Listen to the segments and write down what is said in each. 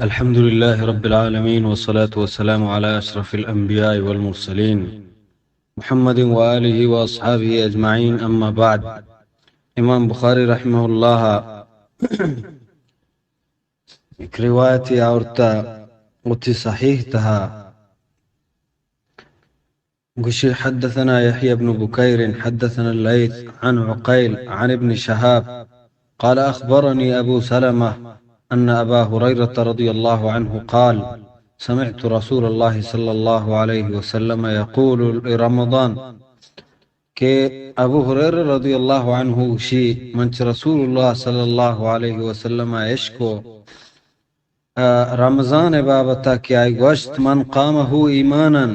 الحمد لله رب العالمين، والصلاة والسلام على أشرف الأنبياء والمرسلين، محمد وآله وأصحابه أجمعين، أما بعد. امام بخاری رحمہ اللہ یک روایتے آورتا وتی صحیح تہا، گوشی: حدثنا يحيى بن بكير حدثنا الليث عن عقيل عن ابن شهاب قال: أخبرني أبو سلمة أن أبا هريرة رضي الله عنه قال: سمعت رسول الله صلى الله عليه وسلم يقول لرمضان. کہ ابو ہریرہ رضی اللہ عنہ گوشی، من چہ رسول اللہ صلی اللہ علیہ وسلم ءَ اشکو، آ، رمضان ءِ بابت ءَ کہ آئی گوشت: من قامه ایمانا،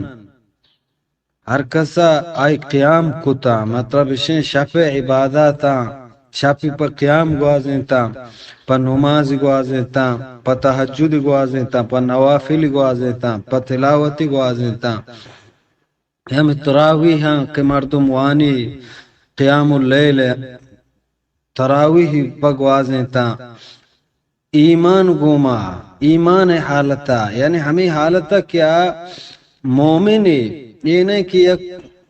ہر کس ءَ آئی قیام کتا، مطلب اشیں شپ ءِ عباداتاں، شپ ءَ پہ قیام گوازینتاں، پہ نماز گوازینتاں، پہ تہجد گوازینتاں، پہ نوافل گوازینتاں، پہ تلاوت گوازینتاں، ہمے تراویحاں کہ مردم وانی، قیام اللیل، تراویح پہ گوازینتاں، ایمان گوما، ایمان حالتا، یعنی ہمیں حالتا کہ آ مومن، یہ نہیں کہ یک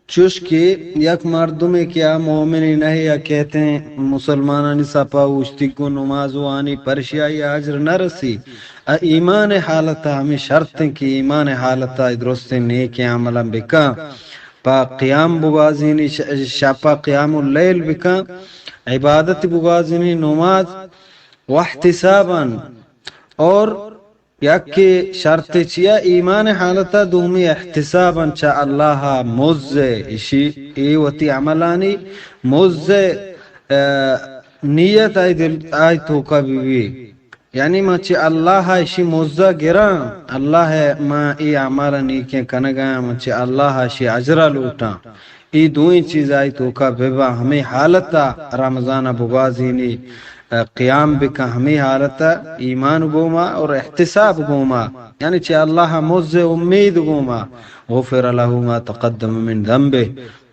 چوش کہ یک مردمے کہ آ مومن نہ یا کہتے ہیں مسلمانانی سپا اوشتی کو نماز وانی پرشیا یا اجر نہ رسی۔ آ ایمان حالتا ہمیں شرط ہیں کہ ایمان حالتا درست نیک عمل بکا، پا قیام بگوازینی، ش-، شپا قیام اللیل بکا، عبادت بگوازینی، نماز، واحتسابا، اور یکے شرط چیا ایمان حالتا، دومی احتسابا چہ اللہ مز اشی اے وتی عملانی مز، آ، نیت آئی دل، آئی توکا بی بی۔ یعنی ما چہ اللہ ءَ اشی مزہ گراں، اللہ ءَ ما اے اعمال نیکیں کنگاں، ما چہ اللہ ءَ اشی اجرا لوٹاں۔ اے دوئیں چیز آئی توکا ببا، ہمیں حالتا رمضان بگوازینی، قیام بکن، ہمیں حالتا ایمان گوما اور احتساب گوما، یعنی چہ اللہ مز امید گوما، غفر له ما تقدم من ذنبه۔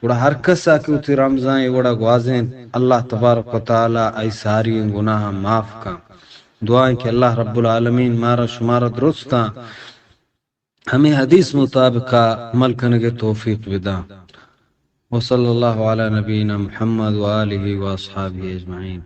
گڑا ہر کسا کہ وتی رمضان وڑا گوازین، اللہ تبارک و تعالی آئی ساری گناہ معاف کن۔ دعا ایں کہ اللہ رب العالمین مارا شمارا درستاں ہمیں حدیث مطابقا عمل کنگے توفیق بداں۔ وصلی اللہ علی نبینا محمد و آلہ و اصحابہ اجمعین۔